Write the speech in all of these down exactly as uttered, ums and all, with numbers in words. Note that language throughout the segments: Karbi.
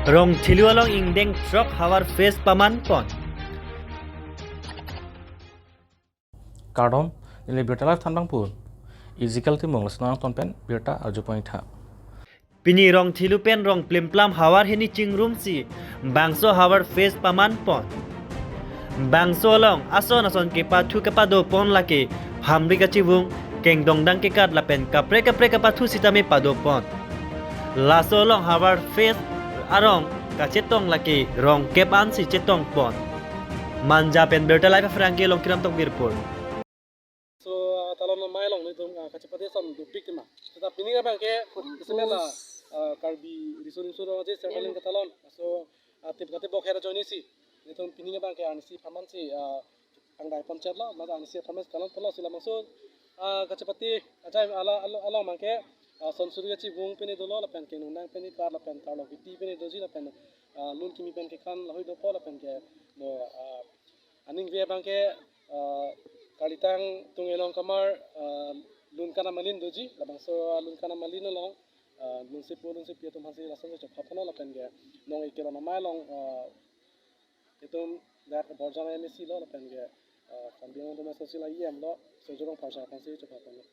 Rongthelu along ingdeng throk Havar Fest paman pon. Kardom, neli Birta Live thanbang pun. Ezekiel Timung lason angton pen Birta arju pon tha. Pini Rongthelu pen Rongplimplam havar hini chingrumsi bangso Havar Fest paman pon. Bangso along ason ason kepathu kepado pon lake phamri kachivung, kengdongdang kekat lapen kaprek kaprek kepathu sitame pado pon. Laso along Havar Fest arong kachetong lake rong kep ansi chetong pon. Manja pen Birta Live aphrang ke Longkiram Tokbi report. So, ah, talon amei along nelitum, ah, kachepate ason dopik tema. Seta pini abang ke, isime la, ah, Karbi Riso Nimso Rong Aje Circle Link ketalon. So, ah, tip kate bok hera join isi. Nelitum pini abang ke anisi phaman si, ah, angdai pon chet lo, masa anisi phaman talon pon lo sila mangso, ah, kachepate, ajai ala, ala, along abang ke, ah, son suri kachivung pini dolo, lapen kengdongdang pini kar, lapen karlo kiti pini doji, lapen, ah, lun kimi pen kekan lahoi dopo, lapen ke, no, ah, aning ve abang ke, ah, Kalitang Tung Elong Kamar, ah, lun kana malin doji, labangso, ah, lun kana malin along, ah, lun sepo, lun sepi atum aphansi lason chokha pon lo lapen ke, nong ikelo namai along, ah, itum dak Borjan M A C lo lapen ke, ah, Karbi Anglong Autonomous Council E M lo, Surjya Rongphar sir aphansi chokha pon lo.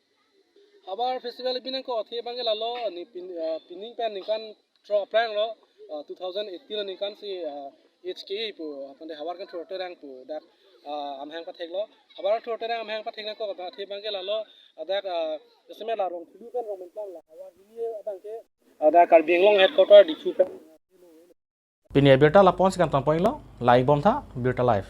Havar Festival binong ko athe abang ke lalo, ni pin, ah, pining pen ningkan throk aphrang lo, ah, two thousand eighteen lo ningkan si, ah, H K A pu, aphan de Havar Kangthur Terang pu, dak, ah, amahang pathek lo. Havar Kangthur Terang amahang pathek nangkok athe abang ke lalo, ah, dak, ah, isime la Rongthelu pen Rongplimplam la havar hini abang ke, ah, dak Karbi Anglong headquarter Diphu pen. Pini abirta la-an si kangton pon lo, like bom tha, Birta Live.